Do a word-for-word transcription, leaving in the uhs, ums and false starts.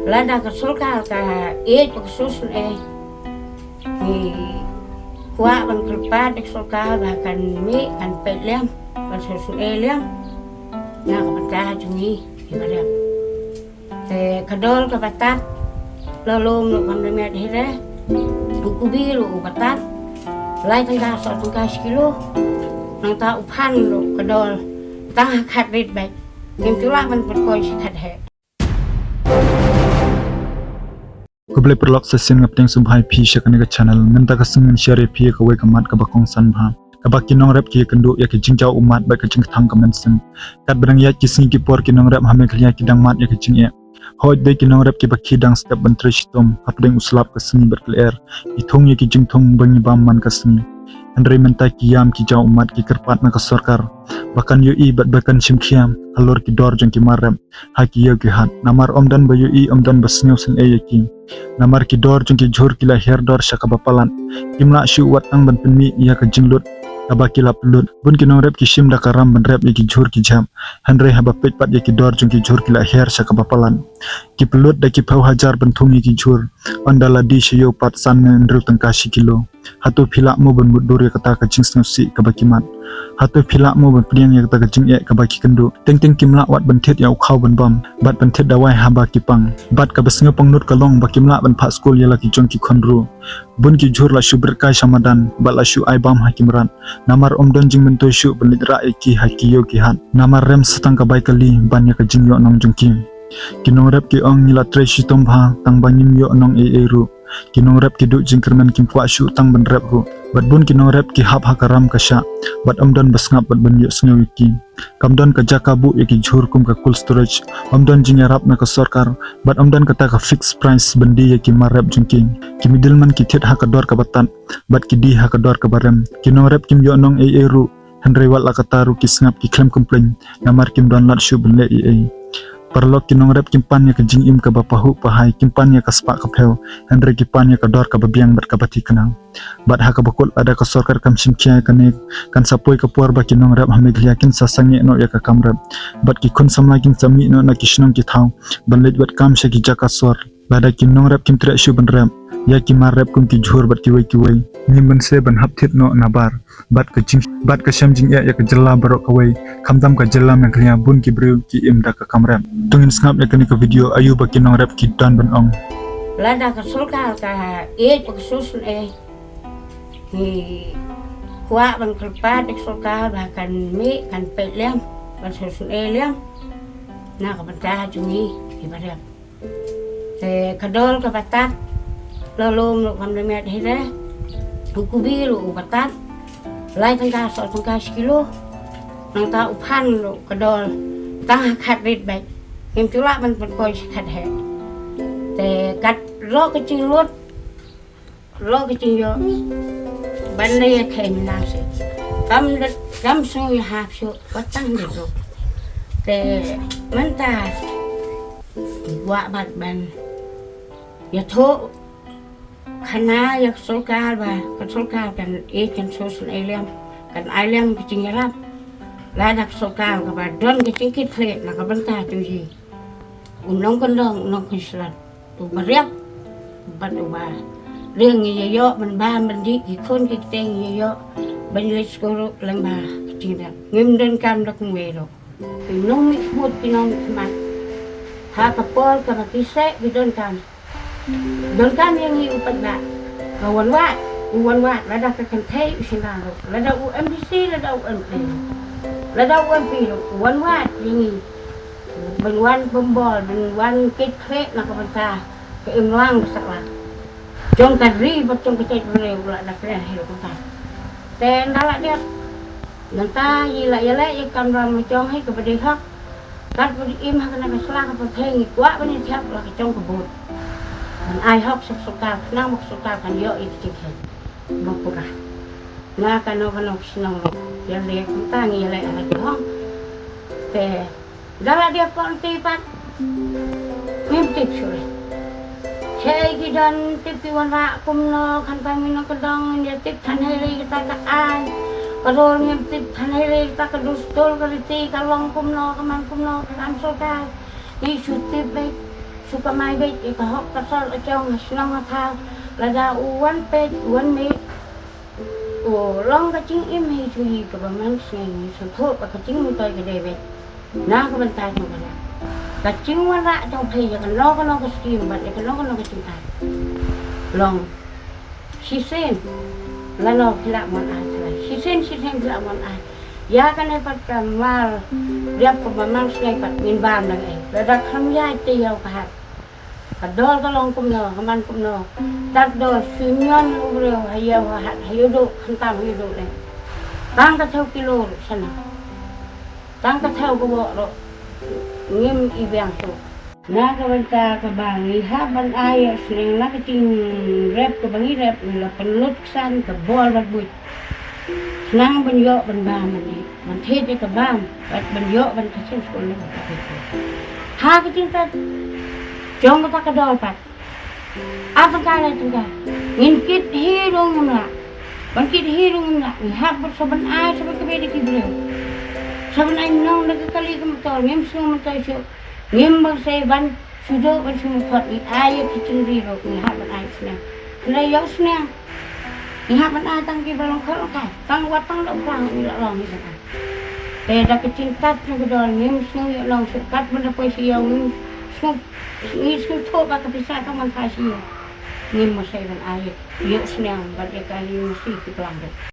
Lada ka sorkar ka ïeit bad ka sngewsynei, ngi kwah ban kyrpad ïa ka sorkar ba kan mih, kan peit lem, kan sngewsynei lem na ka bynta jong ngi, ngi baroh. Te ka dor kaba tad, la lum ruh kam da miat hi re. U kubi ruh uba tad, lai tyngka saw tyngka shi kilo. Nangta u phan ruh ka dor tang ha khatrit beit. Ngim ju lah ban pynpoi shi khatheh. Khublei paralok, sa shisien nga pdiang sngewbha ïa phi sha kane ka channel. Mynta ka sngi ngan share ïa phi ïa kawei ka mat kaba kongsan bha, kaba ki nongrep ki ïakynduh ïa ka jingjaw ummat bad ka jingkthang ka mynsiem. Katba dang ïaid ki sngi ki por, ki nongrep ha Meghalaya ki dang mad ïa ka jingeh. Hooid, dei ki nongrep kiba khie dang step ban trei shitom hapdeng u slap ka sngi bad ka lyer. Ki thung ïa ki jingthung ba ngi bam man ka sngi. Hynrei mynta ki ïam ki jaw ummat, ki kyrpad na ka sorkar ba kan ïohi bad ba kan shim khia halor ki dor jong ki mar rep ha ki ïew ki hat. Namar ym don ba ïohi, ym don ba sngewsynei ïa ki. Namar ki dor jong ki jhur ki la hiar dor sha kaba palat. Kim lah shuh wat tang ban pynmih ïa ka jinglut kaba ki la pynlut. Bun ki nongrep ki shim da ka ram ban rep ïa ki jhur ki jhep. Hynrei haba peit pat ïa ki dor jong ki jhur ki la hiar sha kaba palat. Ki pynlut da ki phew hajar ban thung ïa ki jhur. Ynda la die sha ïew pat san ne hynriew tyngka shi kilo. Hato phi lah mo ban mutdur ïa kata ka jingsngewsih kaba ki mad? Hato phi lah mo ban pdiang ïa kata ka jingeh kaba ki kynduh? Teng teng kim lah wat ban thied ïa u khaw ban bam bad ban thied dawai haba ki pang. Bad kaba sngewpangnud ka long ba kim lah ban phah skul ïa la ki jong ki khun ruh. Bun ki jhur la shu bret kai sha madan bad la shu ai bam ha ki mrad. Namar ym don jingmyntoi shuh ban leit rah ïa ki ha ki ïew ki hat. Namar rem sa tang ka bai kali ban ïa ka jingïoh nong jong ki. Ki nongrep ki ong ngi la trei shitom bha tang ba ngim ïoh nong ei ei ruh. Ki nongrep ki duh jingkyrmen, kim kwah shuh tang ban rep ruh. Bad bun ki nongrep ki hap ha ka ram ka shah bad ym don ba sngap bad ban ïohsngew ïa ki. Kam don ka jaka buh ïa ki jhur kum ka cold storage. Ym don jingïarap na ka sorkar bad ym don kata ka fixed price ban die ïa ki mar rep jong ki. Ki middleman ki thied ha ka dor kaba tad bad ki die ha ka dor kaba rem. Ki nongrep kim ïoh nong ei ei ruh. Hynrei wat la kata ruh ki sngap, ki khlem complain namar kim don lad shuh ban leh ei ei. Paralok, ki nongrep kim pan ïa ka jingim kaba pahuh pahai, kim pan ïa ka spah ka phew, hynrei ki pan ïa ka dor kaba biang bad kaba thikna. Bad ha kaba kut, lada ka sorkar kam shim khia ïa kane, kan sa poi ka por ba ki nongrep ha Meghalaya kin sa sangeh noh ïa ka kam rep. Bad ki khun samla kin sa mih noh na ki shnong ki thaw ban leit wad kam sha ki jaka sor. Lada ki nongrep kim treh shuh ban rep ïa ki mar rep kum ki jhur bad kiwei kiwei, ngim banse ban hap thied noh nabar bad ka jing, bad ka shem jingeh ïa ka jylla baroh kawei, khamtam ka jylla Meghalaya. Bun ki briew ki im da ka kam rep. To ngin sngap ïa kane ka video, aïu ba ki nongrep ki don ban ong. Lada ka sorkar ka ïeit bad ka sngewsynei, ngi kwah ban kyrpad ïa ka sorkar ba kan mih, kan peit lem, kan sngewsynei lem na ka bynta jong ngi, ngi baroh. Te ka dor kaba tad, la lum ruh kam da miat hi re. U kubi ruh uba tad, lai tyngka saw tyngka shi kilo. Nangta u phan ruh ka dor tang ha khatrit beit. Ngim ju lah ban pynpoi shi khatheh. Te kat ruh ka jinglut, ruh ka jingïoh ban leh ïa ka imlang seh. Kam da, kam sngew ïahap shuh wat tang da ruh. Te mynta kwah bad ban ïathuh khana ïa ka sorkar ba ka sorkar kan ïeit, kan sngewsynei lem, kan ai lem ka jingïarap. Lada ka sorkar kaba don ka jingkitkhlieh na ka bynta jong ngi, u nongkyndong, u nongkynshlur, uba riap bad uba ring, ngi ïa ïoh ban bam ban dih, ki khun ki kti ngi ïa ïoh ban leit skul ruh lyngba ka jingriap. Ngim donkam da kumwei ruh. Ki nongmihkhmat, ki nongmihkhmat, ha ka por kaba ki seh ki donkam, donkam ïa ngi u paidbah. Ka wan wad, u wan wad, lada ka kynthei u shynrang ruh, lada u MDC, lada u MP, lada u MP ruh, u wan wad ïa ngi. Ban wan pymbor, ban wan kit khlieh na ka bynta ka imlang ka sahlang jong ka ri bad jong ka jaitbynriew, u la da kren hi ruh kumta. Te ynda la dep, mynta ngi la ïaleh ïa ka kamram la jong hi kaba dei hok. Katba dei im ha kane ka sla ka pyrthei, ngi kwah ban ïa thep la ka jong ka vote, ban ai hok sha ka sorkar, khnang ba ka sorkar kan ïoh ïa ka jingkheiñ ba pura na kano kano ka shnong ruh. Ïa leh kumta ngi ïaleh ha la ki hok. Te da la dep pon ti pat, ngim tip shuh. Shaei ki don tip ki wanrah kumno, khamtam ngi nongkyndong ngin ïa tip than hei rei kata ka aiñ ka ror, ngim tip than hei rei kata ka dustur ka riti, ka long kumno, ka man kumno, ka kam sorkar. Ngi shu tip beit. Shu kamai beit ïa ka hok ka sor ka jong ha shnong ha thaw. Lada u wan peit u wan mih, u long ka jingim hi jong ngi kaba man sngi, ngi sngewthuh ba ka jingmyntoi ka dei beit na ka bynta jong ka. Ka jingwanrah jong phi ïa kano kano ka skim bad ïa kano kano ka jingai long shisien. Lano phi lah mon ai thalai, shisien shisien phi lah mon ai. Ïa kane pat ka mar dep kaba man sngi pat ngin bam dang ei. Lada kham ïaid te ïa u ka hat. Ka dor ka long kumno, ka man kumno. Tat dor shu ñion u briew ha ïew ha hat, ha ïew duh, khamtam ha ïew duh leh. Tang ka thew kilo ruh sa na. Tang ka thew ka bok ruh ngim i biang shuh. Na ka bynta kaba ngi hap ban ai ïohsneng na ka jingrep kaba ngi rep, ngi la pynlut ksan ka bor bad buit. Khnang ban ïoh ban bam ban ïeit, ban thied ïa ka bam bad ban ïoh ban ka seng skul ne ban ka seng skul. Ha ka jingtat jong kata ka dor pat, ar tyngka lai tyngka, ngin kit hi ruh ngim lah. Ban kit hi ruh ngim lah. Ngi hap ban sa ban ai sa ban kynmaw da ki briew, sa ban ai nong da ka kali ka motor, ngim sngewmyntoi shuh. Ngim bang sei ban shu duh ban shu mut khot, ngi ai ïa ki jingri ruh ngi hap ban ai sneng. Hynrei ïohsneng ngi hap ban ai tang kiba long khot long kai, tang wat tang dohphra ngi lah long hi ban ai. Te da ka jingtat jong ka dor ngim sngew ïoh long shuh, kat ban da poi sha ïew ngim sngew, ngi sngewthuh ba ka pisa ka man phai sha ïew. Ngim mut sei ban ai ïohsneng bad ïa ka ïing masi ki plang ruh.